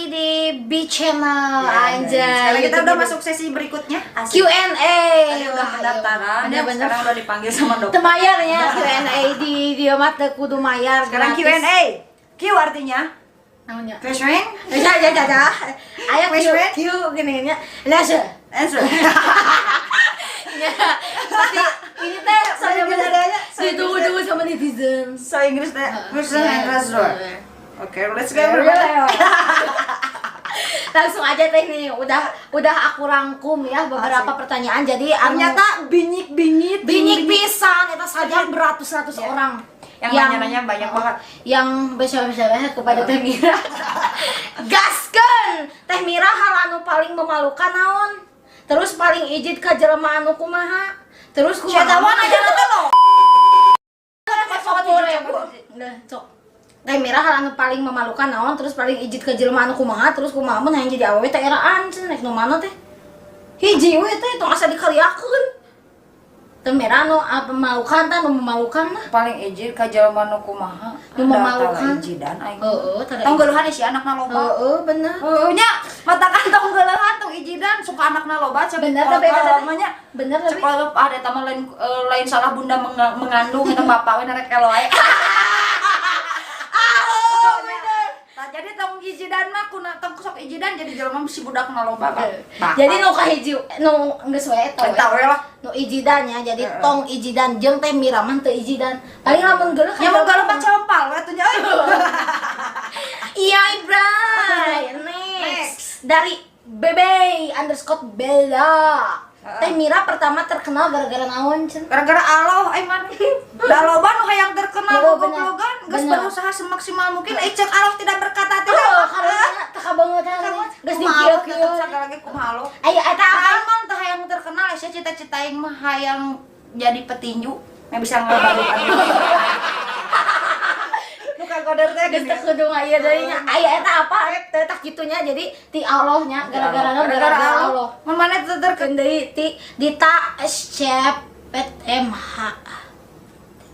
lagi di B Channel. Ya, anjay. sekarang kita YouTube udah gitu. Masuk sesi berikutnya. Asik. Q&A. Tadi udah Wah, pendaftaran, iya. ya, Bener-bener. sekarang udah dipanggil sama dokter. Teu mayar ya Q&A di dia mah teu kudu mayar. Sekarang gratis. Q&A. Q artinya Namanya. Question, Ya ya ya ya. Ayo Q Question. Q gini nya. Nah, answer. Ya, pasti ini teh Saya bener-bener bisa, saya ditunggu-tunggu sama netizen. So Inggris teh question and answer. Oke, let's go, Ya, everybody. Langsung aja teh nih, udah aku rangkum ya beberapa Asik. Pertanyaan. Jadi anu, Ternyata binyik-binyit, binyik pisan eta saja beratus-ratus orang Yang nanya-nanya banyak banget. Yang bisa-bisa kepada Teh Mira. Gaskeun! Teh Mira, hal anu paling memalukan naon? Terus paling ijid ka jelema anu kumaha? Terus kumaha? Siapa nanya teh lo? Nah, cok. Teh Mira, hal anu paling memalukan naon? Terus paling ijid ka jelema anu kumaha? Terus kumaha mun hayang jadi awewe teh eraan cenah, rek nu mana teh? Hiji we teh, tong asa dikariakeun. Teh Mira, anu apa memalukan tah, nu memalukan mah? Paling ijid ka jelema nu kumaha? Nu memalukan. Ijidan aing. Heeh, tara. Tong geuleuhan si anakna loba. Heeh, bener. Heeh nya, matakan tong geuleuhan, tong ijidan, suka anakna loba cek. Bener, tapi eta teh. Namanya Bener tapi. cek kalau ada eta mah lain lain salah bunda mengandung eta bapak we narek elo wae. Ah, bener. Tah, jadi tong ijidan mah kuna tong sok ijidan jadi jelema si budakna loba, Pak. Jadi nu kahiji nu geus we eta we. Eta we lah. Nu ijidan ya, jadi Heeh. tong ijidan jeung Teh Mira mah teu ijidan. Paling lamun geuleuh Ya mun geuleuh mah cempal we atuh nya euy. Iya, Ibray. Next. Next. Dari Bebe_Bella. Teh Mira pertama terkenal gara-gara naon cen? Gara-gara Allah ai man. Da loba nu hayang terkenal Oh, bener. goblogan geus berusaha semaksimal mungkin, eh cek Allah tidak berkata tidak. Oh, karena teu kabangetan geus Kumaha Allah dikieu-kieu. tetep sagala ge kumaha Allah. Aya eta apa? Nah, emang teu hayang terkenal ya, cita-cita aing mah hayang jadi petinju yang bisa ngebalukan. Nu kagoder teh Geus gini. teu kudu aya deui nya. Aya eta apa? Teh tak kitunya, jadi ti Allah nya, gara-gara naon? Gara-gara Allah. Mun mana teu terkenal? Keun deui ti Dita SCPTMH.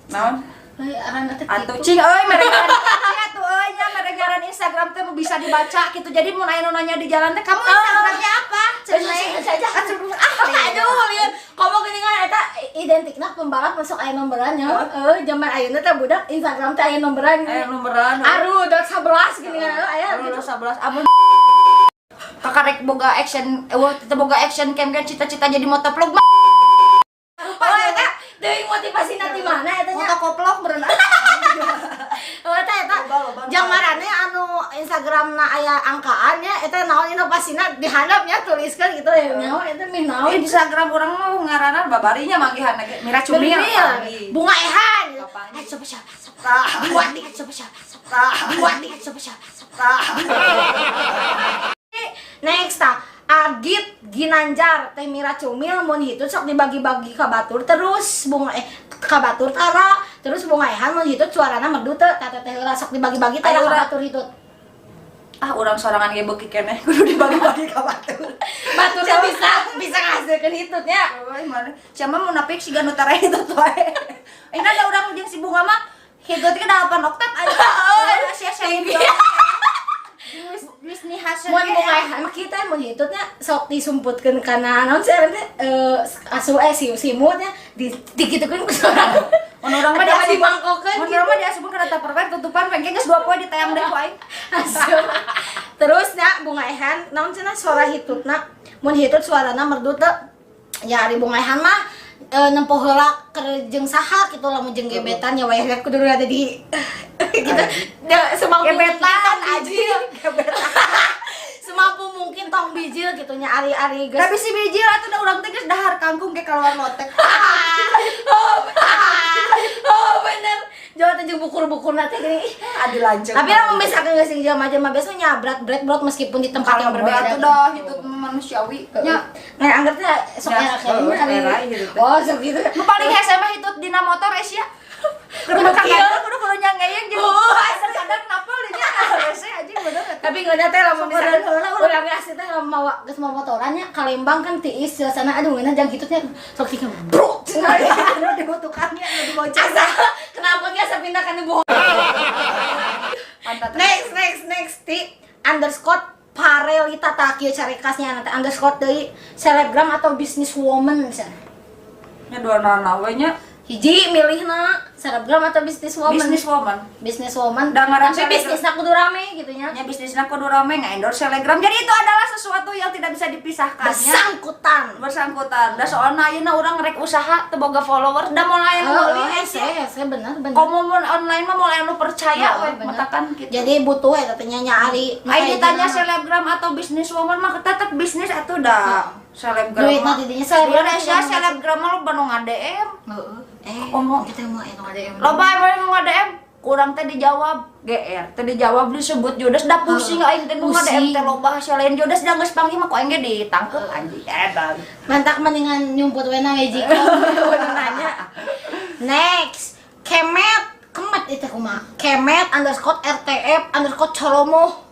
Naon? Euy, arana teh Atuh kitu. cing euy, mere ngaran cing atuh euy nya, mere ngaran Instagram teh bisa dibaca gitu. Jadi mun aya nu nanya di jalan teh, "Kamu Instagramnya apa?" Cenah. Saja. Ah, aduh, lieur. Komo geuningan eta identikna pembalap masuk aya nomboran nya. Heeh, zaman ayeuna teh budak Instagram teh aya nomboran. Aya nomboran. Aru.11 geuningan aya Aru gitu. 11 amun kakarek boga action wah teu boga action cam kan cita-cita jadi motovlog mah. Oh, eta teuing motivasi di mana eta nya? Moto koplok meureun. Oh, eta eta. Loba, loba. Jang marane anu Instagramna aya angkaan nya, eta naon inovasina dihandapnya tuliskan gitu ya. Nyaho eta mih naon. Instagram urang mah ngaranna babarinya manggihan ge Mira Cumil. Bener. Bunga Ehan. Kapan? Eh, coba siapa? Coba. Tah. Buat nih, coba siapa? Coba. Tah. Buat nih, coba siapa? Coba. Tah. Next tah. Agit Ginanjar, Teh Mira Cumil mun hitut sok dibagi-bagi ka batur terus bunga ka batur tara, terus Bunga Ehan mun hitut suarana merdu teu? Tah, teh heula sok dibagi-bagi tara Ayo, ka Ra. Batur hitut? Ah, urang sorangan ge beuki keneh kudu dibagi-bagi ka batur. Batur teh bisa bisa ngahasilkeun hitutnya. Euy, mana siapa munafik siga nu tara hitut wae. Ini ada urang jeung si Bunga mah hitut ge 8 oktav aja. Oh, sia sia Tinggi. Wis wis nih hasil. Mun Bunga Ehan mah kieu teh, mun hitutnya sok disumputkeun kana naon sih teh asu si simutnya di digitukeun ku sorangan. Mun urang mah Atau diasup dimangkokeun Mun gitu. urang mah diasupkeun kana Tupperware tutupan pengke geus 2 poe ditayang deui ku aing. Asup. Terus nya Bunga Ehan naon cenah suara hitutna, mun hitut suarana merdu teu? Ya, ari Bunga Ehan mah nempo heula keur jeung saha gitu, lamun jeung gebetan ya wayahna kudu ada di gitu da, semampu mungkin Gebetan, tong bijil. Gebetan. Semampu mungkin tong bijil gitu nya, ari-ari geus Tapi si bijil atuh da urang teh geus dahar kangkung ge keluar lotek. Oh, oh bener. Jawa teh jeung bukur-bukur teh gini. Ih, Adi lanceuk. Tapi lamun misalkan geus jeung jelema-jelema biasa nyabrat bread brot meskipun di tempat yang berbeda. Atuh dah hitut manusiawi nya. Nah, angger teh sok Ya, era kayaknya heeh, ari. era gitu teh. Oh, sok gitu. Nu paling hese mah hitut dina motor es ya. Kudu Kudu kieu. Kudu kudu nyangeyeng jeung Oh, kadang napel dinya hese anjing bener eta. Tapi ngeunah teh lamun Sok misalkan heula urang. Urang ge asli teh lamun mawa geus mawa motoran nya ka Lembang kan tiis suasana, aduh ngeunah jang hitutnya sok kieu bro cenah. Anu dibutuhkannya anu dibonceng. Asa kenapa ge asa pindah kana bohong. Pantat. Next, next, next, ti _ Parelita tah kieu carekasnya nanti underscore deui, selebgram atau business woman cenah. Nya dua nana we nya. Hiji milihna, selebgram atau business woman? Business woman. Business woman. Da ngaran Tapi selebgram. Bisnisnya kudu rame gitu nya. Nya bisnisnya kudu rame, nge-endorse selebgram. Jadi itu adalah sesuatu yang tidak bisa dipisahkan nya. Bersangkutan. Bersangkutan. Da soalna ayeuna urang rek usaha teu boga followers, da moal aya nu Oh, meuli hese hese, bener bener. Komo mun online mah moal aya nu percaya Oh, we, bener. Matakan gitu. Jadi butuh ya katanya nyari. Ai ditanya selebgram atau business woman mah tetep bisnis atuh da. Selebgram Duit mah. mah tidinya selebgram Indonesia tidak mau. Selebgram mah loba nu nge-DM. Heeh. Eh, Komo. Kita mau anu ada Loba emang nu nge-DM, kurang teh dijawab GR, teh dijawab disebut judes, da pusing aing teh nu nge-DM teh loba lain judes, da geus panggih mah ku aing ge ditangkep anjing. Edan. Mantak mendingan nyumput we na Magicom nanya. Next, Kemet, Kemet itu kumaha? Kemet_RTF_Colomo.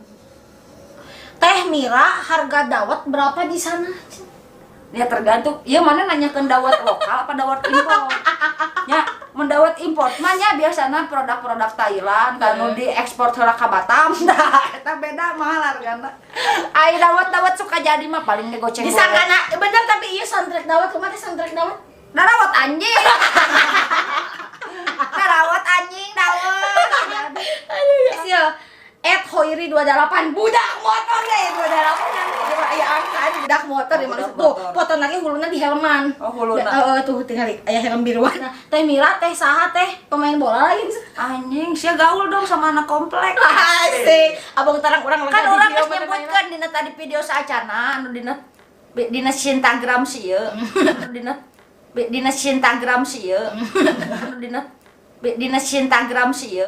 Teh Mira, harga dawet berapa di sana? Ya tergantung, iya mana nanyakeun dawet lokal apa dawet impor. Ya, mun dawet impor mah nya biasana produk-produk Thailand kanu diekspor heula ka Batam. Nah, eta beda, mahal hargana. Ai dawet-dawet suka jadi mah paling ge goceng. Disangkana bener, tapi iya soundtrack dawet kumaha teh, soundtrack dawet? Dawet anjing. Dawet anjing dawet. Aduh, ya. @Hoiri28 budak motor deh, 28 nanti aya angka budak motor di mana tuh foto lagi, huluna di helman. Oh, huluna. Heeh, tuh tinggal aya helm biruan. Teh Mira teh saha teh, pemain bola lain? Anjing, sia gaul dong sama anak komplek. Asik. Abang tarang urang. Kan urang geus nyebutkeun dina tadi video saacana anu dina dina Instagram sih ieu. Anu dina dina Instagram sih ieu. Anu dina dina Instagram sih ieu.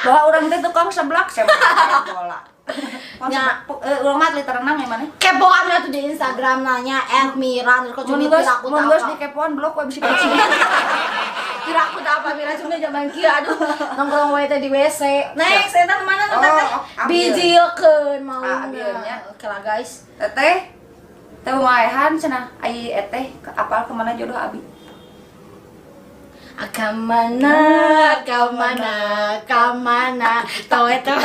Bahwa urang teh tukang seblak, saya main bola. Tukang seblak, urang mah atlet renang ya mana? Kepoan lah tuh di Instagram nanya @Mira terus Mun cumi geus piraku mun tak geus apa. Dikepoan blok we bisi kucing. Piraku tak apa Mira cumi zaman kieu, aduh, nongkrong we teh di WC. Next, eta mana nu Oh, teh? ambil. Bijilkeun mau. Ah, ambilnya. Oke lah, guys. Teteh, teh maehan cenah ai eteh apal kemana jodoh abi? Kamana, kamana, kamana, tahu eta.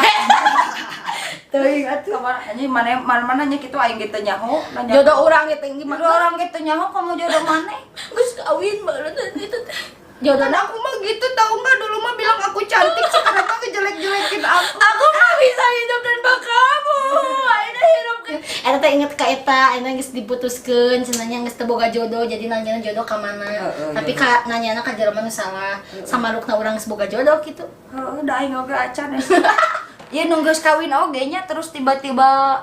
Teuing atuh. Kemana anjing mana mana mana nya kitu, aing gitu nyaho nanya. Jodoh urang ge tinggi Jodoh orang gitu nyaho kamu jodoh mana? Geus kawin baru itu teh. Jodoh Kan aku mah gitu, tahu nggak, dulu mah bilang aku cantik, sekarang mah ngejelek-jelekin aku. Aku mah bisa hidup tanpa kamu. Aina hidup ke. Eta teh inget ka eta, aina geus diputuskeun, cenah nya geus teu boga jodoh, jadi nanyana jodoh ka mana. Heeh, Tapi jodoh. ka nanyana ka jelema nu salah. Samarukna urang geus boga jodoh gitu. Heeh, da aing oge acan ya. Ya nunggu kawin oge nya, terus tiba-tiba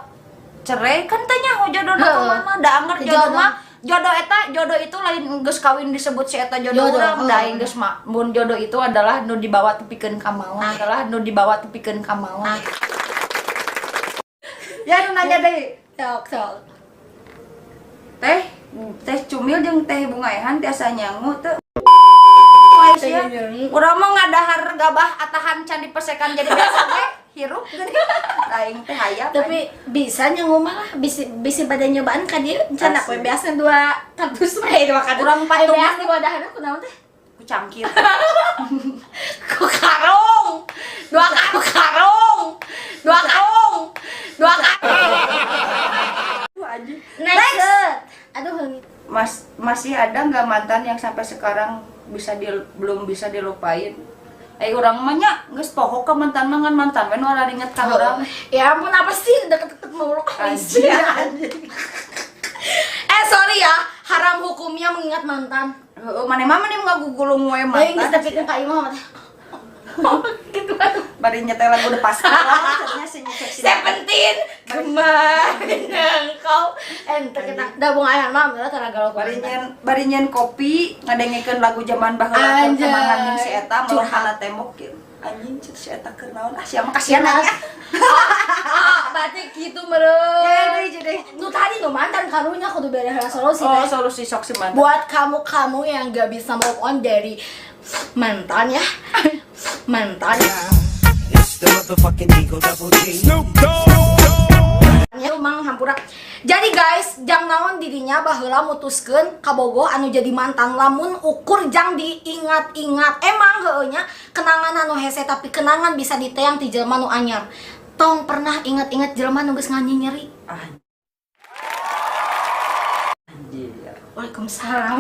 cerai kan teh nyaho jodohna Heeh. ka mana, da anger jodoh Jodoh. mah jodoh eta, jodoh itu lain geus kawin disebut si eta jodoh, Jodoh, urang da heeh. aing geus mah mun jodoh itu adalah nu dibawa tepikeun ka maot, Ah. adalah nu dibawa tepikeun ka maot. Ah. Ya nu nanya deui. Sok sok. Teh teh Cumil jeung Teh Bunga Ehan tiasa nyangu teu? Teh nyangu. Urang mah ngadahar gabah atahan can dipesekan jadi biasa we hirup geuning. Aing teh hayam. Tapi bisa nyangu mah lah, bisa bisa pada nyobaan ka dieu can Asli. we biasa dua kardus mah, eh, dua kardus. Urang patung. Eh, beas di wadahna kunaon teh? Ku cangkir. Ku karung. Dua karung, karung. Dua karung. Dua karung. Anjing. Next. Aduh, Mas, masih ada nggak mantan yang sampai sekarang bisa di, belum bisa dilupain? Eh, urang mah nya geus poho ka mantan mah, ngan mantan we nu inget ka urang. Ya ampun, apa sih deket-deket meluk? Anjing, anjing. Eh, sorry ya, haram hukumnya mengingat mantan. Heeh, maneh mah mending ngagugulung we Eh, geus mantan. tapi kan ka imah mah teh. Gitu aduh. Bari nyetel lagu The Pascal, cenah si nyecek si Seventeen, kemana engkau ente kita dah bunga ayam mah bener tara galau. Bari nyen kopi ngadengekeun lagu zaman baheula Anjay. kenangan jeung si eta Curhat. melok tembok kieu. Anjing, cek si eta keur naon? Ah, sia mah kasihan aja. Ah, berarti gitu meureun. Ya, deui jadi. Nu tadi nu mantan karunya kudu bere heula solusi Oh, teh. solusi sok si mantan. Buat kamu-kamu yang gak bisa move on dari mantan ya. Mantan. It's the motherfucking Eagle Double G. Snoop Dogg. Ya mang hampura. Jadi guys, jang naon dirinya baheula mutuskeun kabogoh anu jadi mantan lamun ukur jang diingat-ingat. Emang heueuh nya kenangan anu hese, tapi kenangan bisa diteang ti jelema nu anyar. Tong pernah ingat-ingat jelema nu geus nganyinyeri. Ah. Anjir. Waalaikumsalam.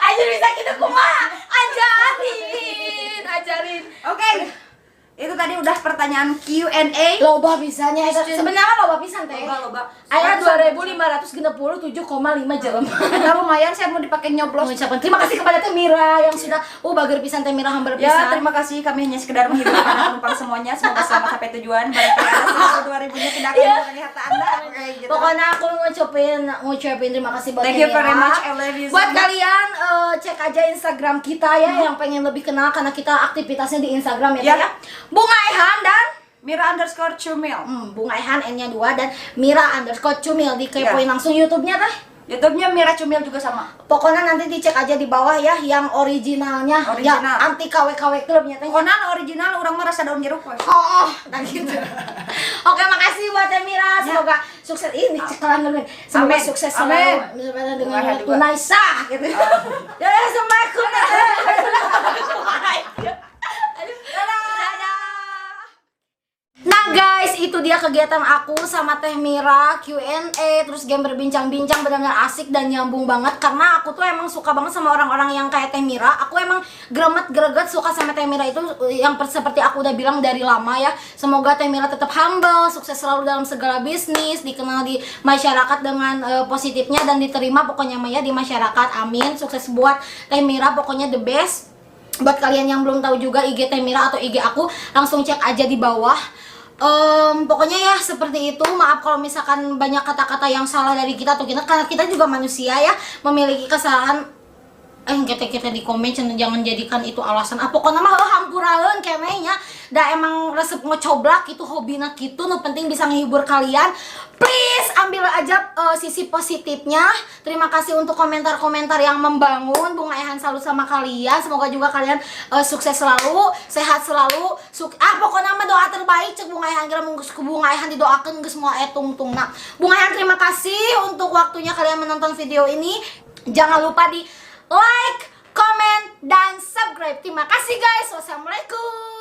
Anjir, bisa gitu kumaha? Ajarin, ajarin. Oke. Itu tadi udah pertanyaan Q&A. Loba bisanya eta. Sebenarnya loba pisan, Teh. Loba, loba. Aya 2567,5 jelema. Nah, lumayan saya mau dipakai nyoblos. Mengucapkan terima kasih kepada Teh Mira yang sudah, oh, bager pisan Teh Mira, hambar Ya, pisan. Terima kasih. Kami hanya sekedar menghibur para penumpang semuanya. Semoga selamat sampai tujuan. Barangkali 2000-nya tidak akan mengurangi harta Anda. Oke, gitu. Pokoknya aku ngucapin ngucapin terima kasih buat Thank Teh you very Mira. Much. I love you so Buat much. Kalian cek aja Instagram kita ya, yang pengen lebih kenal, karena kita aktivitasnya di Instagram ya, Teh, ya. Bunga Ehan dan Mira_Cumil. Bunga Ehan N-nya 2 dan Mira_Cumil, dikepoin langsung YouTube-nya, Teh. YouTube-nya Mira Cumil juga sama. Pokoknya nanti dicek aja di bawah ya, yang originalnya, Original. ya, anti KW KW klubnya, Teh. Pokoknya original urang mah rasa daun jeruk we. Oh, nah gitu. Oke, makasih buat Teh Mira. Semoga sukses ini cekelan dulu. Semoga Amin. sukses Amin. selalu dengan Bunga Ehan juga. tunai sah gitu. Ya, assalamualaikum. Dadah. Nah guys, itu dia kegiatan aku sama Teh Mira, Q&A, terus game berbincang-bincang, benar-benar asik dan nyambung banget karena aku tuh emang suka banget sama orang-orang yang kayak Teh Mira. Aku emang gremet greget suka sama Teh Mira itu yang seperti aku udah bilang dari lama ya. Semoga Teh Mira tetap humble, sukses selalu dalam segala bisnis, dikenal di masyarakat dengan positifnya dan diterima pokoknya mah ya di masyarakat. Amin. Sukses buat Teh Mira, pokoknya the best. Buat kalian yang belum tahu juga IG Teh Mira atau IG aku, langsung cek aja di bawah. Pokoknya ya seperti itu. Maaf kalau misalkan banyak kata-kata yang salah dari kita atau kita, karena kita juga manusia ya, memiliki kesalahan. Kita kita di komen cenah jangan jadikan itu alasan. Ah, pokoknya mah heuh, hampuraeun keneh nya. Da emang resep ngecoblak itu hobina kitu, nu penting bisa ngehibur kalian. Please ambil aja sisi positifnya. Terima kasih untuk komentar-komentar yang membangun. Bunga Ehan salut sama kalian. Semoga juga kalian sukses selalu, sehat selalu. Ah, pokoknya mah doa terbaik cek Bunga Ehan, kira mun geus ku Bunga Ehan didoakeun geus moal tungtung. Nah, Bunga Ehan terima kasih untuk waktunya kalian menonton video ini. Jangan lupa di like, comment, dan subscribe. Terima kasih, guys. Wassalamualaikum.